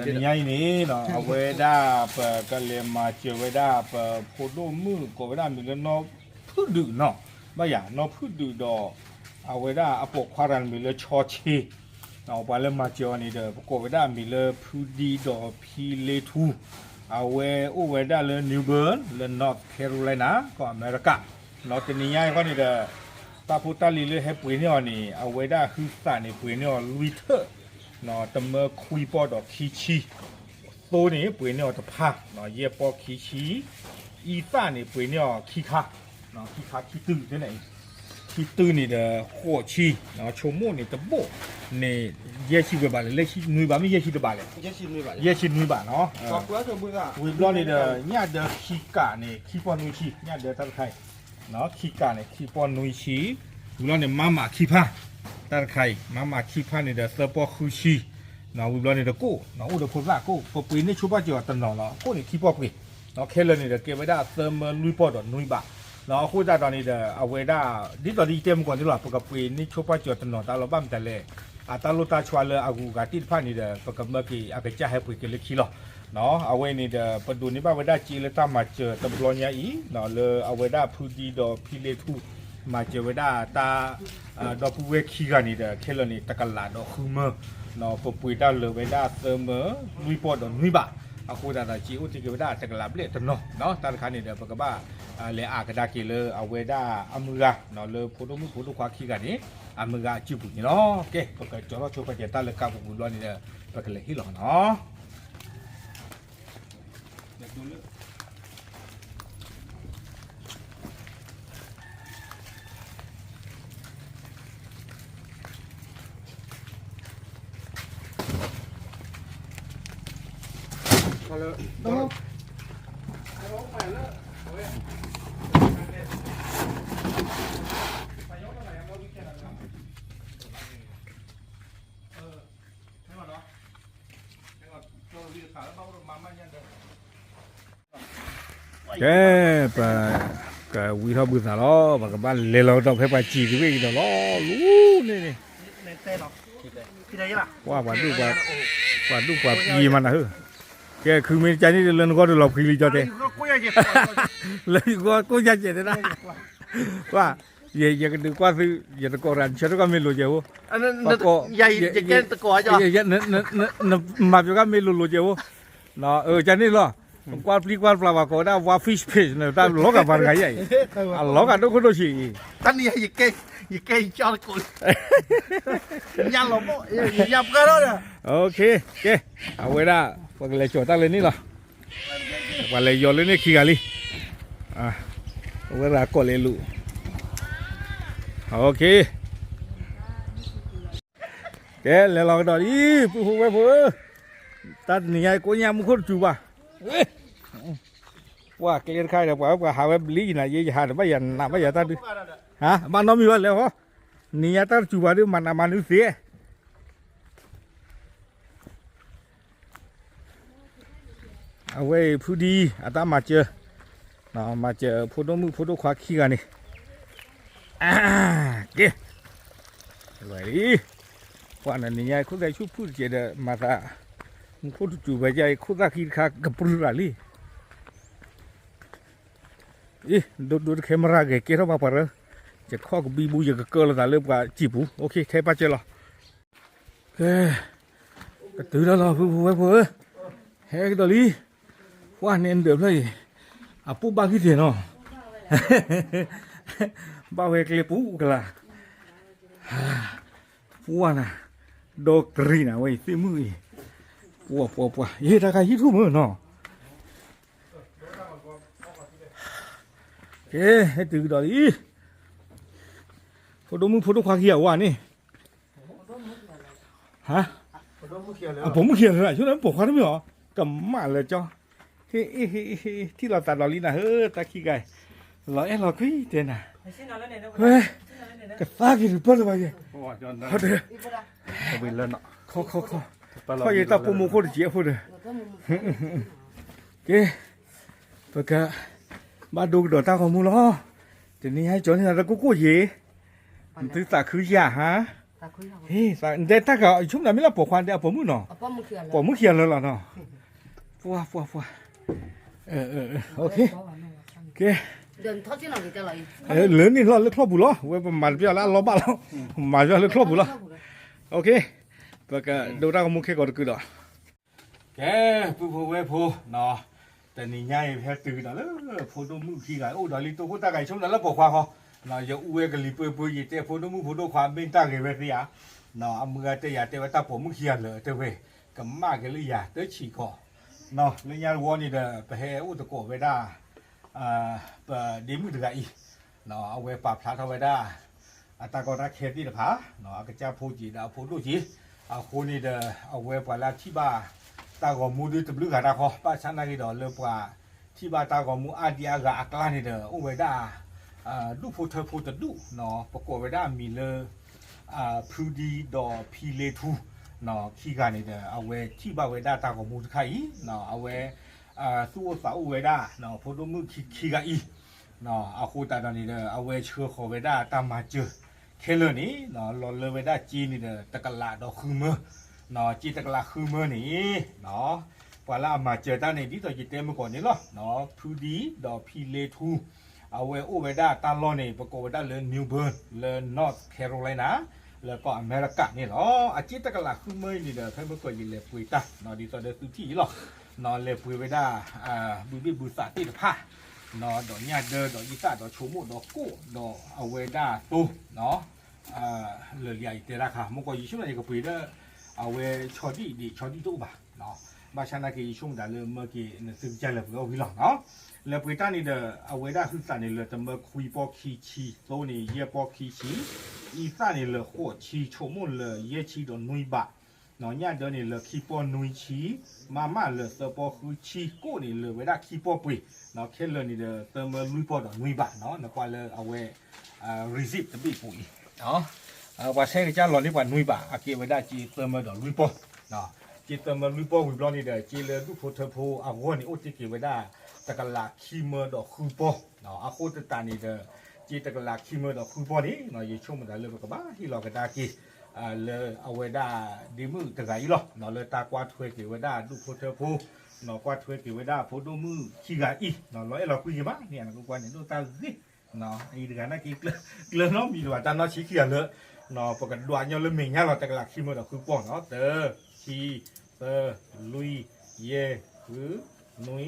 တနံၤညါအံၤန့ၣ် အဝဲဒၣ်ပကလဲၤမၤစၢၤဝဲဒၣ်ပဖိဒိၣ်မုၣ်ကိးဝဲဒၣ်မံၤလၢနီၢ်ဖုၣ်ဒုးနီၤ, ဘၣ်ယၤ နီၢ်ဖုၣ်ဒုးဒီး အဝဲဒၣ်အပိာ်ခွါတဂၤန့ၣ်မံၤလၢဆီဆ့ ပှၤလၢမၤစၢၤအီၤန့ၣ်ဒီး ပကိးဝဲဒၣ်မံၤလၢဖုဒံဒီးဖံလ့ထူ, အဝဲအိၣ်ဝဲဒၣ်လၢ New Bern လၢ North Carolina ကီၢ်အမဲရကၤ, တနံၤညါအံၤဃီန့ၣ်ဒီး တၢ်ဖိတၢ်လံၤလၢဟဲပှ့ၤန့ၢ်အီၤန့ၣ် အဝဲဒၣ်ဟုသးန့ၣ်ပှ့ၤန့ၢ်အီၤလွံၢ်ထၢၣ်, တမၢခွံပီၢ်ဒီးခံဆံ, သိန့ၣ်ပှ့ၤန့ၢ်အီၤတဖၣ်, ယဲၢ်ပီၢ်ခံဆံ, အံသၣ်န့ၣ်ပှ့ၤန့ၢ်အီၤခံခါ, ခံခါခံတုၤန့ၣ်, ခံတုၤန့ၣ်ဒီး ဃိးဆံ, ဆိကမိၣ်န့ၣ်တဘိၣ်န့ၣ် ယဲၢ်ဆံဝဲဘၣ်လဲၣ်, လၢနွံဘၣ်မ့ၢ်ယဲၢ်ဆံတဘၣ်လဲၣ်, ယဲၢ်ဆံနွံဘၣ်နီၤ, ဝံၤဘျီန့ၣ်ဒီး ညၣ်ဒၢခံကးန့ၣ် ခံပီၢ်နွံဆံ, ညၣ်ဒၢတၢ်တခါအံၤ ခံကးန့ၣ် ခံပီၢ်နွံဆံ, ဝံၤဘျီန့ၣ် မၤမးခံဖၣ်, တၢ်တခါအံၤ မၤမးခံဖၣ်န့ၣ်ဒီး သၢပီၢ်ဃုဆံ, ဝံၤဘျီန့ၣ်ဒီးကိၣ်, အိၣ်ဒီးဖိသၣ်ကိၣ် ပပှ့ၤန့ၢ်ဆိပာ်စၢၤအီၤတနီၤလီၤ, ကိၣ်န့ၣ်ခံပီၢ်ပှ့ၤ, ခဲလၢာ်န့ၣ်ဒီးကဲဝဲဒၣ်သၢမၢလွံၢ်ပီၢ်ဒီးနွံဘၣ်, အဃိသတးဒီးန့ၣ်ဒီး အဝဲဒၣ် ဒ်သိးဒ်ယတဲမုၢ်ကီၢ်န့ၣ်လီၤ, ပကပှ့ၤန့ၢ်ဆိပာ်စၢၤအီၤတနီၤ တၢ်လီၤဘၣ်မတၤလဲၣ်, အတၢ်လိၣ်တၢ်ဆီလၢအဂုၤအဂၤသ့ၣ်တဖၣ်န့ၣ်ဒီး ပကမၢက့ၤအကစၢ်ဟဲပှ့ၤက့ၤလၢခံလီၤ. အဝဲန့ၣ်ဒီး ပဒိးန့ၢ်ဘၣ်ဝဲဒၣ်စ့လၢတၢ်မၤစၢၤတဘျီညါအံၤ လၢအဝဲဒၣ်ဖုဒံဒီးဖံလ့ထူ မၤစၢၤဝဲဒၣ်တၢ် ဒီပုၢ်ဝဲၢ်ခံဂၤန့ၣ်ဒီး ခဲလၢာ်န့ၣ် တကလးဒီးဃုမၢ, ပပှ့ၤတၢ်လၢာ်ဝဲဒၣ်သၢမၢလွံၢ်ပီၢ်ဒီးနွံဘၣ်, အဃိသတးဒီး စ့အိၣ်တ့ၢ်က့ၤဝဲဒၣ်တကလးဘျဲၣ်တနီၤ, တၢ်တခါန့ၣ်ဒီး ပကဘၣ်လဲၤအးကဒါက့ၤလၢအဝဲဒၣ်အမုၢ်ဂၤ လၢဖိဒိၣ်မုၣ်ဖိဒိၣ်ခွါခံဂၤန့ၣ် အမုၢ်ဂၤအစုပူၤန့ၣ်လီၤ. ကဲ ပကကၠီထီၣ်ဆိပာ်စၢၤတၢ်လၢကါပူၤပူၤဘျီန့ၣ်ဒီး ပကလဲၤဟ့ၣ်လီၤနီၤ. ကဲ ပကဝံထီၣ်ဘုသးလီၤ, ပကဘၣ်လဲၤလီၤကဒီးဖဲပှၤစံးက့ၤဝဲအံၤဒီးလီၤ, လူၤန့ၣ်န့ၣ်, ပှၤဒူၣ်, ပှၤဒူၣ်ပှၤပျံၤမးနၤဧၢ, ကဲ ခုမ့ၢ်တကါန့ၣ်လၢနဂီၢ်တလီၤဖှံလံကၠီတဲ, လၢယဂီၢ်ကိၣ်ယၤကဲးတဲဒၣ်, ပှၤ ယကဒုးကွၢ်သု, ယတကိးရၤဆၢတကီၢ်မ့ၢ်လိၤကဲးဖိ, ယကဲတကိး, မၤပျီကါမ့ၢ်လိၤလိၤကဲးဖိ, ကန့ၣ်လီၤ, ကွၢ်ပျံၤကွၢ်ပျါဘၣ်ကိးဝဲဒၣ် Wild Fish Page န့ၣ် တၢ်လီၤဂာ်ပှၤတဂၤယၤအံၤ, အလီၤဂာ်ဒိၣ်ခိၣ်ဒိၣ်ဆံးအံၤ, ယကဲ, ယကဲယကၠီတကိး, ယၤလီၤဘီၣ်, ယၤပှဲၤထီၣ်ဒီး, ကဲ, အဝဲဒၣ် ပကလဲၤကၠီၤတၢ်လၢန့ၣ်လီၤ. ပှၤလဲၤယီၤလၢန့ၣ်ခံဂၤလံ. အဝဲဒၣ်ကိးလဲၤလူၤ. ကဲ လဲၤလီၤကဒီးလံ ပုၢ်ဖိဝဲၢ်ဖိဧၢ, တၢ်တနံၤညါကိးညါမူခိၣ်တစူၤဘၣ်. ပှၤကျဲတခါဒီး ပှၤဝဲပှၤဟးဝဲဘျ့ယနၤ ယဲယဟးတဘၣ်ယၤနးဘၣ်ယၤတၢ်ဒုး, ဘၣ်နီတမံၤဘၣ်လဲၤဟီ, နံၤညါတၢ်တစူၤဘၣ်ဒုး မၤနးမၤနုၤသ့ အဝဲအံၤဖုဒံအတၢ်မၤစၢၤ, မၤစၢၤဖိဒိၣ်မုၣ်ဖိဒိၣ်ခွါခံဂၤန့ၣ်, ကဲ, လွဲလံ, ပှၤနနံၤညါခိၣ်သၣ်ဆူၣ်ဖုၣ်တကဲးဒီး မၤသး, မူခိၣ်တစူၤဝဲယၤအံၤ ခိၣ်သၣ်ခံတခါကပြုၢ်ရၤလံ. အံၤ ဒိၣ်ဒိၣ်တခဲမရၤဂဲၤကဲထီၣ်ပှၤပှၤရၢ, ယခီၣ်ကဘံဘူ ယကကၢလီၤသးလၢပှၤစံာ်ပူၤ, ခဲပၢ်စၢၤလီၤ. ကဲ, ကတုၤဒၣ်လီၤဖုဖုဝဲၢ်ဖိဧၢ, ဟဲကဒီးလံ, ပှၤန့ၣ်ဒၢးဖျၢၣ်အံၤ, အပူၤဘၣ်ဂံၢ်သဲးနီၤ, ဘၣ်ဝဲကျဲပူၤကလာ်, ပှၤနၤ, ဒီကရံၣ်နၤဝဲအံၤ သ့ၣ်မုၣ်အံၤ, ပှၤပှၤပှၤ ယတၢ်ခါဟံၣ်ထူၣ်မုၢ်နီၤ. ကဲ, ဟဲတုၤကဒီးလံ, ဖိဒိၣ်မုၣ်ဖိဒိၣ်ခွါခံဂၤဝဲန့ၣ်, ဟါ, အပိာ်မုၣ်ခံဂၤလၢ ဆိန့ၣ်ပိာ်ခွါတမ့ၢ်အီၤ, ကမၣ်လၢကၠီ, ဟ့ၣ်, ထံၣ်လီၤသးဒီးလံနၤဧၢ တၢ်ခံဂၤ, လီၤအဲၣ်လီၤကွံတဲနၤ, ဝဲ, ကသါက့ၤတပၢၢ်လၢၤဘၣ်ယဲ, ခီ, ခီ, ခီ, ခီယဲတၢ်ပိာ်မုၣ်ခိၣ်တစဲးဖိဒီး, ကဲ, ပက, ဘၣ်ဒိကဒီးတၢ်ဂီၤမူလီၤ, တနံၤညါကၠီန့ၢ်နၤတၢ်ကိၢ်ကိၢ်ယဲ, နသုသးခုယၤဟါ, ဟ့ၣ် နတဲတၢ်ကဆိကမိၣ်မ့ၢ်လၢပိာ်ခွါတဲအပိာ်မုၣ်နီၤ, ပိာ်မုၣ်ခံဂၤလၢာ်လီၤနီၤ, ပှၤ ပှၤ ပှၤ ကဲ လၢန့ၣ်လီၤလၢချီၣ်ပူၤလီၤ, ဝဲပမၤတပျၢ်လၢအလီၢ်ဘၣ်လီၤ, မၤပျၢ်လၢချီၣ်ပူၤလီၤ, ပကဒိးတၢ်ဂီၤမူခဲကိာ်တကုာ်ဒီး ကဲ ပုၢ်ဖိဝဲၢ်ဖိ, တနံၤညါအံၤ ပဟဲတုၤဒီးလၢ ဖိဒိၣ်မုၣ်ခံဂၤ အိၣ်ဒီးလံတိခိၣ်တၢ်ဂၤ ယဆိကမိၣ်လၢပိာ်ခွါဃီ, ယအူဝဲကလံၤပှဲၤပှဲၤ ယတဲဖိဒိၣ်မုၣ်ဖိဒိၣ်ခွါ မ့ၢ်တၢ်ဂ့ၤဝဲသ့ဧါ, အမုၢ်ဂၤတဲယၤ တဲဝဲတၢ်ပိာ်မုၣ်ခံဂၤလၢာ်တဲဝဲ, ကမၣ်က့ၤလၢယၤတဆံးကီး, လၢညါတဝီန့ၣ်ဒီး ပဟဲအိၣ်သကိးဝဲဒၣ် ပဒ့မုၣ်တဂၤအံၤ, အဝဲပာ်ဖျါထီၣ်ဝဲဒၣ် အတၢ်ကီတၢ်ခဲသ့ၣ်တဖၣ်, အကစၢ်ဖိက့ၤဒီးအဖိဒိၣ်က့ၤ, အဃိန့ၣ်ဒီး အဝဲပှၤလၢအထံၣ်ဘၣ် တၢ်ဂီၤမူဒုတဘျုးဂၤတၢ်ဃီ, ဘၣ်ဆၣ်နာ်က့ဒီးလၢပှၤထံၣ်ဘၣ်တၢ်ဂီၤမူအါဒံအါဂၤအကျါန့ၣ်ဒီး အိၣ်ဝဲဒၣ် ဒူၣ်ဖိထၢဖိတဒူၣ်, ပကိးဝဲဒၣ်အမံၤလၢ ဖုဒံဒီးဖံလ့ထူ, ခံဂၤန့ၣ်ဒီး အဝဲထံၣ်ဘၣ်ဝဲဒၣ်တၢ်ဂီၤမူတခါအံၤ, အဝဲ သူၣ်အိၣ်သးအိၣ်ဝဲဒၣ် ဖိဒိၣ်မုၣ်ခံဂၤအံၤ, အဃိသတးဒီးန့ၣ်ဒီး အဝဲဆှၢဃီၤဝဲဒၣ်တၢ်မၤစၢၤခဲလၢာ်န့ၣ် လီၤလၢဝဲဒၣ်စ့န့ၣ်ဒီး တကလးဒီးဃုမၢ, စ့တကလးဃုမၢန့ၣ် ပှၤလၢအမၤစၢၤတၢ်န့ၣ် ဒ်သိးယတဲမုၢ်ကီၢ်န့ၣ်လီၤ, ဖုဒံဒီးဖံလ့ထူ, အဝဲအိၣ်ဝဲဒၣ်တၢ်လီၢ်န့ၣ် ပကိးဝဲဒၣ်လၢ New Bern လၢ North Carolina လၢကီၢ်အမဲရကၤန့ၣ်လီၤ. အစ့တကလးဃုမၢအံၤန့ၣ်ဒီး ဖဲမုၢ်ကီၢ်ယလဲၤပှ့ၤတၢ် ဒ်သိးဒီးသုထံၣ်အံၤလီၤ, လဲၤပှ့ၤဝဲဒၣ် ဘုဘ့ၣ်ဘုသးသ့ၣ်တဖၣ်, ဒီးညၣ်ဒၢဒီးယသၣ်ဒီးဆိကမိၣ်ဒီးကိၣ်ဒီးအဝဲဒၣ်သိ လၢလံယတဲတၢ်ခါ မုၢ်ကီၢ်ယဆိကမိၣ်ယကပှ့ၤဒီး အဝဲဆီဒံၣ်ဒံးဆီဒံၣ်တအိၣ်ဘၣ်, ဘၣ်ဆၣ်နာ်က့ယဆိကမိၣ်တၢ်လၢမၢက့ၤနသုကစၢ်လဲၤပှ့ၤအီၣ်ဝံၤလီၤ. လဲၤပှ့ၤတၢ်န့ၣ်ဒီး အဝဲဒၣ်ဟုသးန့ၣ်လၢတမၢခွံပီၢ်ခံဆံ, သိန့ၣ် ယဲၢ်ပီၢ်ခံဆံ, အံသၣ်န့ၣ်လၢဃိးဆံ, ဆိကမိၣ်လၢယဲၢ်ဆံဒီးနွံဘး, ညၣ်ဒၢန့ၣ်လၢခံပီၢ်နွံဆံ, မးမးလၢသၢပီၢ်ဃုဆံ, ကိၣ်န့ၣ်လၢဝဲဒၣ်ခံပီၢ်ပှ့ၤ, ခဲလၢာ်န့ၣ်ဒီး သၢမၢလွံၢ်ပီၢ်ဒီးနွံဘး, နကွၢ်လၢအဝဲ receipt တဘ့ၣ်ပူၤအံၤ ပှၤဆဲးကစၢ်လီၤန့ၢ်ပှၤနွံဘး အကဲဝဲဒၣ်စ့သၢမၢဒီးလွံၢ်ပီၢ်, စ့သၢမၢလွံၢ်ပီၢ်ဝံၤဘျီန့ၣ်ဒီး စ့လၢဒူၣ်ဖိထၢဖိအဂီၢ်န့ၣ် အိၣ်တ့ၢ်က့ၤဝဲဒၣ် တကလးခံမၢဒီးဃုပီၢ်, အဃိသတးန့ၣ်ဒီး စ့တကလးခံမၢဒီးဃုပီၢ်န့ၣ် ယဆိကမိၣ်တၢ်လၢပကဘၣ်ဟ့ၣ်လီၤကဒါက့ၤ လၢအဝဲဒၣ်ဒ့မုၣ်တဂၤအံၤလီၤ, လၢတၢ်ကွၢ်ထွဲက့ၤဝဲဒၣ်ဒူၣ်ဖိထၢဖိ, ကွၢ်ထွဲက့ၤဝဲဒၣ်ဖိဒိၣ်မုၣ်ခံဂၤအံၤ, လီၤအဲၣ်လီၤကွံက့ၤဘၣ်န့ၣ် အနကကွၢ်န့ၣ်ဒိၣ်တၢ်ဂ့ၢ် အံၤတဂၤနာ်က့ ကျၢၤနီတမံၤဒံးဘၣ် တၢ်နီၢ်ဆံခံဂၤလၢ ပကဒွးညီလၢမဲာ်ညါလီၤ တကလးခံမၢဒီးဃုပီၢ်နီၤ တၢ, ခံ, သၢ, လွံၢ်, ယဲၢ်, ဃု, နွံ,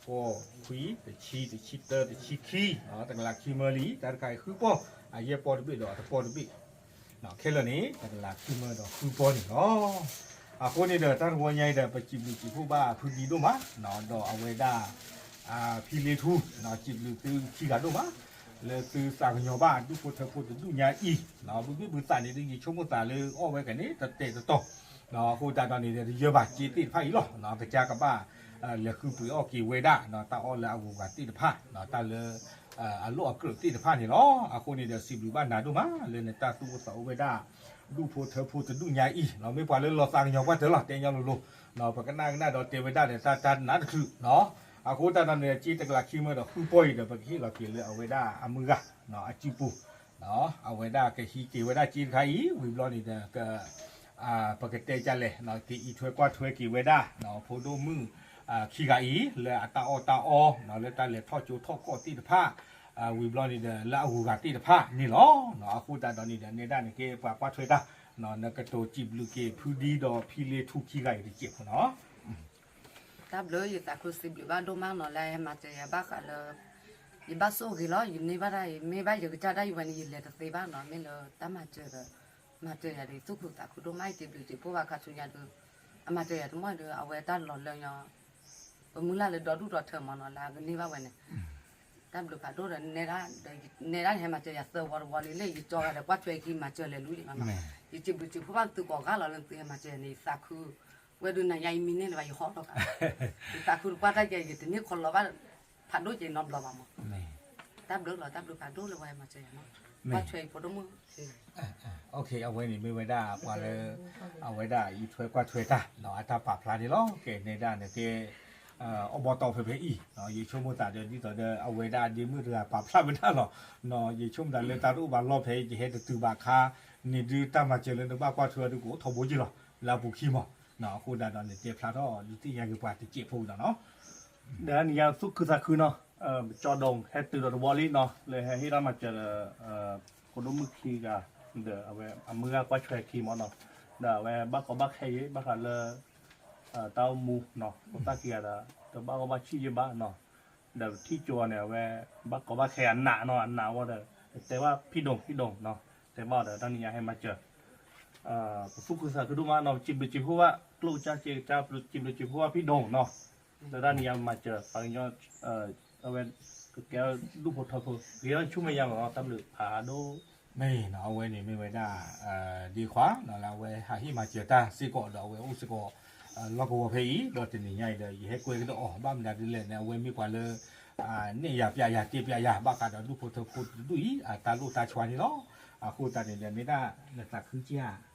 ဃိး, ခွံ, တဆံ, တဆံတၢ, တဆံခံ, တကလးခံမၢလံ တၢ်တခါအံၤဃုပီၢ်, အယဲၢ်ပီၢ်တဘ့ၣ်ဒီးအတပီၢ်တဘ့ၣ် ခဲလၢာ်န့ၣ် တကလးခံမၢဒီးဃုပီၢ်န့ၣ်လီၤ. အဃိန့ၣ်ဒီး တၢ်တဝီညါအံၤဒီး ပစံးဘျုးစံးဖှိၣ်ဘၣ်ဖုဒံဒိၣ်မး, ဒီးအဝဲဒၣ် ဖံလ့ထူ, စံးဘျုးသုခံဂၤဒိၣ်မး, လၢသုသးကညီၤဘၣ်ဒူၣ်ဖိထၢဖိတဒူၣ်ညါအံၤ, ဘုဘ့ၣ်ဘုသးန့ၣ် ယဆိကမိၣ်သးလၢအီၣ်ဝဲကန့ၣ် တတဲာ်တတီၤ, အဃိသတးဒီးန့ၣ်ဒီး တယၢဘၣ်စ့သ့ၣ်တဖၣ်အံၤလီၤ, ကစၢ်ကဘၣ် လဲၤဃုပှ့ၤအီၣ်က့ၤဝဲဒၣ် တၢ်အီၣ်လၢအဂုၤအဂၤသ့ၣ်တဖၣ်, တၢ်လၢ အလိၣ်အကြၢးသ့ၣ်တဖၣ်န့ၣ်လီၤ. အဃိန့ၣ်ဒီး စံးဘျုးဘၣ်နၤဒိၣ်မး လၢနတၢ်သူၣ်အိၣ်သးအိၣ်ဝဲဒၣ် ဒူၣ်ဖိထၢဖိတဒူၣ်ညါအံၤ, မ့ၢ်ပှၤလၢလီၤသးကညီၤပှၢ်တၢၢ်လီၤ တဲညီလိၤလိၤ, ပကနၣ်ကနၣ်ဒီးတဲဝဲဒၣ်ဒီးတၢ်တနါတချုး, အဃိသတးဒီးန့ၣ် စ့တကလးခံမၢဒီးဃုပီၢ်အံၤဒီး ပကဟ့ၣ်လီၤက့ၤလၢအဝဲဒၣ်အမုၢ်ဂၤ အစုပူၤ, အဝဲဒၣ်ကဟံးက့ၤဝဲဒၣ်စ့တခါအံၤ ဝံၤဘျီန့ၣ်ဒီး ပကတဲကလဲၣ် က့ၤအံးထွဲကွၢ်ထွဲက့ၤဝဲဒၣ် ဖိဒိၣ်မုၣ်ခံဂၤအံၤ လၢအတၢ်အီၣ်တၢ်အီ လၢတၢ်လဲၤထီၣ်ကၠိထီၣ်ကီၢ်သ့ၣ်တဖၣ်, ဝံၤဘျီန့ၣ်ဒီး လၢအဂုၤအဂၤသ့ၣ်တဖၣ်န့ၣ်လီၤ. အဃိသတးဒီးန့ၣ်ဒီး နဲဒၣ်န့ၣ်ကဲ ပှၤကွၢ်ထွဲတၢ်, နကတိၤစံးဘျုးက့ၤ ဖုဒံဒီးဖံလ့ထူခံဂၤအံၤတစဲးဖိနီၤ. တၢ်ဘျုး ယသးခုစံးဘျုးဘၣ်ဒိၣ်မးနီၤ လၢဟဲမၤစၢၤယၤဘၣ်ဃးလၢ ယဘၣ်ဆိၣ်ဂ့ၤလီၤ ယန့ၢ်ဘၣ်တၢ်အံၤ မ့ၢ်ဘၣ်ယကစၢ်ဒၣ်ယဝဲန့ၣ် ယလဲၤတသ့ဘၣ်နီၤ မ့ၢ်လၢတၢ်မၤစၢၤဒီး မၤစၢၤယၤဒီး သူၣ်ခုသးခုဒိၣ်မး ယစံးဘျုးစံးဖှိၣ်ဘၣ်ခါဆူညါဒီး အမၤစၢၤယၤတမီၢ်ဒီး အဝဲတၢ်လီၤလၢညါ ပမုၢ်လၢ်လၢဒီဒူၣ်ဒီထၢမးနီၤ လၢအကန့ၢ်ဘၣ်ဝဲန့ၣ် တၢ်ဘျုးဖးဒိၣ်ဒီး နဲဒၣ်န့ၣ်ဟဲမၤစၢၤယၤသၢဝီတဝီလံလၢယကၠီဂၤဒီး ကွၢ်ထွဲခံမၤစၢၤလဲၤလူၤနီၤ ယစံးဘျုးစံးဖှိၣ်ဘၣ်သုကိးဂၤလီၤ လၢသုဟဲမၤစၢၤယၤန့ၣ် ယသးခု ဝဲဒုးနၤညါအံၤမံန့ၢ်လၢၤဘၣ် ယဟီၣ်လီၤကး ယသးခုတပှၢ်တၢ်ကဲ ယတန့ၢ်ခီလီၤဘၣ် ဖးဒိၣ်ကဲနီတဘျီဘၣ်မး တၢ်ဘျုးလီၤ တၢ်ဘျုးဖးဒိၣ်လၢပှၤဟဲမၤစၢၤယၤနီၤ ကွၢ်ထွဲအံၤဖိဒိၣ်မုၣ် အဝဲန့ၣ်မ့ၢ်ဝဲဒၣ်ပှၤလၢ အဝဲဒၣ်အံးထွဲကွၢ်ထွဲတၢ် အတၢ်ပာ်ဖျါန့ၣ်လီၤ ကဲနဲဒၣ်န့ၣ်ကဲ အီၣ်ဘီတီၢ်ဖဲဖဲအံၤ ယဆိကမိၣ်သးဒီး ဒ်သိးဒီးအဝဲဒၣ်ဒ့မုၣ်တဂၤပာ်ဖျါဝဲဒၣ်လီၤ. ယဆိကမိၣ်သးလၢတၢ်တအိၣ်ဘၣ်လီၢ်ဖဲအံၤ ယဟဲတတုၤဘၣ်ခါန့ၣ်ဒုး တၢ်မၤစၢၤလၢနဘၣ်ကွၢ်ထွဲအီၤဒုး ကအိၣ်ထီဘိက့ၤလီၤ လၢအပူၤခံမး. အဃိဒၣ်ဒီးန့ၣ် တဲဖျါထီၣ်ဒုးသ့ၣ်ညါက့ၤပှၤတစဲးဖိဒီးနီၤ ဒီးနံၤညါသူၣ်ခုသးခုနီၤ, ကၠီဒိၣ်ဟဲတုၤဒီးတဝီလံနီၤ, လၢဟဲဟ့ၣ်တၢ်မၤစၢၤဒီး ဖိဒိၣ်မုၣ်ခံဂၤ ဒီးအဝဲအမုၢ်ဂၤကွၢ်ထွဲခံမးနီၤ, ဒီးအဝဲဘၣ်ကီဘၣ်ခဲအံၤ ဘၣ်ဃးလၢ တၢ်အိၣ်မူနီၤ, ဖိသၣ်ခံဂၤဒီး တဘၣ်ကီဘၣ်ဆံးယံၣ်ဘၣ်နီၤ, ဒီးပထံၣ်ကၠီန့ၣ် အဝဲဘၣ်ကီဘၣ်ခဲအနးနီၤ, အနးဝဲဒီး တဲဘၣ်ဖံဒိၣ်ဖံဒိၣ်နီၤ, တဲဘၣ်ဒီးတၢ်နံၤညါဟဲမၤစၢၤ ပသူၣ်ခုသးခုဒိၣ်မးနီၤ, စံးဘျုးစံးဖှိၣ်ဘၣ် ကျိၣ်ကစၢ်စ့ကစၢ် စံးဘျုးစံးဖှိၣ်ဘၣ်ဖံဒိၣ်နီၤ, ဒီးတၢ်နံၤညါမၤစၢၤ ပှၤကညီ အဝဲ ကကဲဒူၣ်ဖိထၢဖိ ဂ့ၤထီၣ်ဆူမဲာ်ညါမးနီၤ, တၢ်ဘျုးဖးဒိၣ် မ့ၢ်နီၤ, အဝဲန့ၣ်မ့ၢ်ဝဲဒၣ် ဒ့ခွါနီၤ လၢအဝဲဟးဟ့ၣ်မၤစၢၤတၢ်စ့ၢ်ကီးဒီးအဝဲအိၣ်စ့ၢ်ကီး လီၢ်ကဝီၤဖဲအံၤ ဒီးတနံၤညါအံၤဒီး ယဟဲကွဲကဒီးအီၤ ဘၣ်မနုၤဒ်လဲၣ်န့ၣ် အဝဲမ့ၢ်ပှၤလၢ နဲၣ်ယၤပျးယၤတဲပျးယၤ ဘၣ်ဃးဒီးဒူၣ်ဖိထၢဖိတဒူၣ်အံၤ အတၢ်လိၣ်တၢ်ဆှါန့ၣ်လီၤ. အဃိသတးန့ၣ်ဒီး မ့ၢ်ဒၣ်နသးခုက့ၤ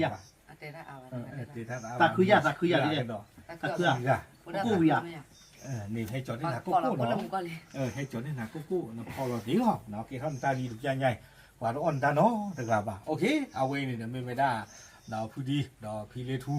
ဧါ အတဲ သးခုယၤ သးခုယၤ သးခုယၤ သးခုယၤ သးခုယၤ သးခုယၤ သးခုယၤ ကိၣ်ဝံၤဧါ န့ၣ်ဟဲကၠီၤန့ၢ်နၤကိၣ်ကိၣ်နီၤ, ဟဲကၠီၤန့ၢ်နၤကိၣ်ကိၣ် နဖီလီၤသ့လီၤ, ကဲထီၣ်နတၢ်လံတပျၢ်ညါအံၤ ပှၤတအီၣ်နတၢ်နီတဂၤဘၣ်. အဝဲအံၤန့ၣ်ဒီးမ့ၢ်ဝဲဒၣ် ဖုဒံ ဒီးဖံလ့ထူ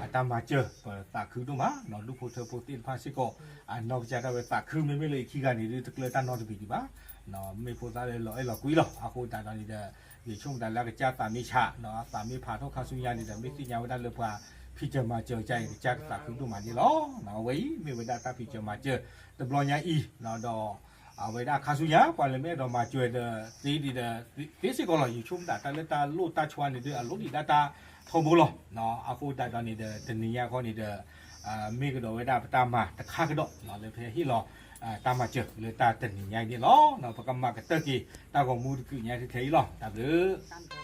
အတၢ်မၤစၢၤ ပသးခုဒိၣ်မးနီၤ, ဒူၣ်ဖိထၢဖိသ့ၣ်တဖၣ်စ့ၢ်ကီး အနီၢ်ကစၢ်ဒၣ်ဝဲသးခု မ့မ့ၢ်လၢယခံဂၤန့ၣ်ဒုး တကျၢတၢ်နီတမံၤဒံးဘၣ်, မ့ၢ်ဖိသၣ်လၢလီၤအဲၣ်လီၤကွံလီၤ. အဃိသတးဒီးန့ၣ်ဒီး ယဆိကမိၣ်သးလၢအကစၢ်သးမ့ၢ်ဆးနီၤ, အသးမ့ၢ်ဖးထီၣ်ခါဆူညါန့ၣ်ဒီး မ့ၢ်သ့ၣ်ညါဝဲဒၣ်လၢပှၤဖံးစၢၤမၤစၢၤကစၢ်အံၤ ကစၢ်ကသးခုဒိၣ်မးန့ၣ်လီၤ. အဝဲအံၤ မ့ၢ်ဝဲဒၣ်တၢ်ဖံးစၢၤမၤစၢၤတဘျီညါအံၤနီၤ, ဒီး အဝဲဒၣ်ခါဆူညါ ပှၤလၢမ့ၢ်အဲၣ်ဒိးမၤစၢၤဒီး သ့ဒံးဒီး သ့စ့ၢ်ကီးလီၤ. ယဆိကမိၣ်သးတၢ်လၢတၢ်လိၣ်တၢ်ဆှါန့ၣ်ဒုး အလိၣ်ဒံးဒၣ်တၢ်ထီဘိလီၤ. အဃိသတးဒီးန့ၣ်ဒီး တနံၤညါခီန့ၣ်ဒီး မ့ၢ်ကဒီးဝဲဒၣ်ပတၢ်မၤတခါကဒီး လၢဖဲဟ့ၣ်လီၤ တၢ်မၤစၢၤလၢတၢ်တနံၤညါအံၤန့ၣ်လီၤ. ပကမၤကတၢၢ်က့ၤ တၢ်ဂီၤမူတကုးညါထဲထဲအံၤလီၤ. တၢ်ဘျုး